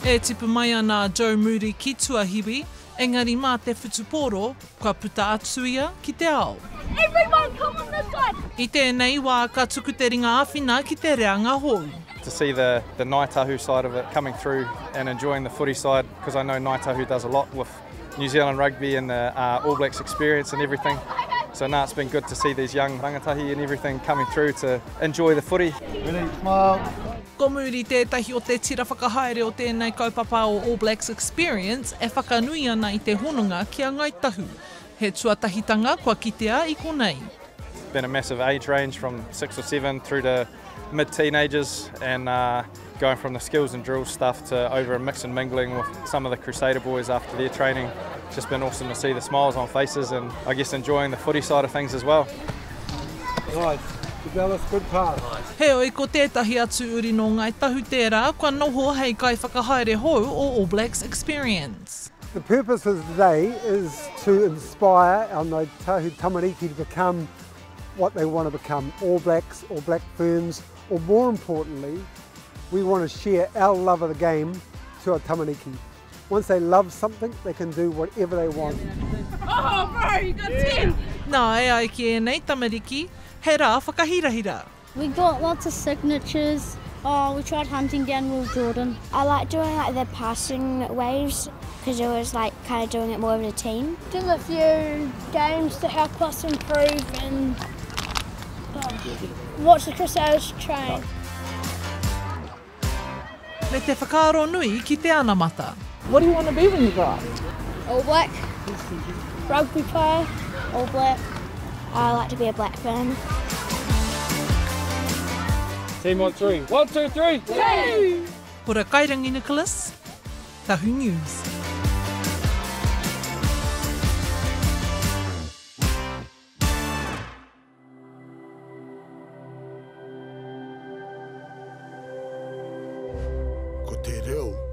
E tipu mai ana a Joe Moody ki Tuahiwi, engari mā te whutupōro, kua puta atu ia ki te ao. Everyone come on this side! I tēnei wā ka tuku te ringa āwhina ki te reanga hou. To see the the Ngāi Tahu side of it coming through and enjoying the footy side because I know Ngāi Tahu does a lot with New Zealand rugby and the uh, All Blacks experience and everything. So now it's been good to see these young rangatahi and everything coming through to enjoy the footy. Ready, smile. Ko Moody tētahi o te tira whakahaere o tēnei kaupapa o All Blacks Experience e whakanui ana i te hononga ki a Ngāi Tahu. He tuatahitanga kua kitea i konei. Been a massive age range from six or seven through to mid-teenagers and uh, going from the skills and drills stuff to over and mix and mingling with some of the Crusader boys after their training. It's just been awesome to see the smiles on faces and I guess enjoying the footy side of things as well. Nice. Dallas, good pass. Heoi, ko tētahi atu uri nō Ngāi Tahu tērā kua noho hei kaiwhakahaere hou o All Blacks Experience. The purpose of today is to inspire our Ngāi Tahu tamariki to become what they want to become, All Blacks or Black Ferns, or more importantly, we want to share our love of the game to our tamariki. Once they love something, they can do whatever they want. Oh, bro, you got 10! Nā, e ai ki ēnei tamariki, he rā whakahirahira. We got lots of signatures. Oh, we tried hunting down Will Jordan. I like doing like the passing waves because it was like kind of doing it more as a team. Did a few games to help us improve and oh, watch the Crusaders train. Me te whakaaro nui ki te anamata. What do you want to be when you grow up? All Black. Rugby player. All Black. I like to be a Black Fern. Team on three. One, two, three. Three! Hora Kairangi Nicholas, Tahu News. Ko te reo.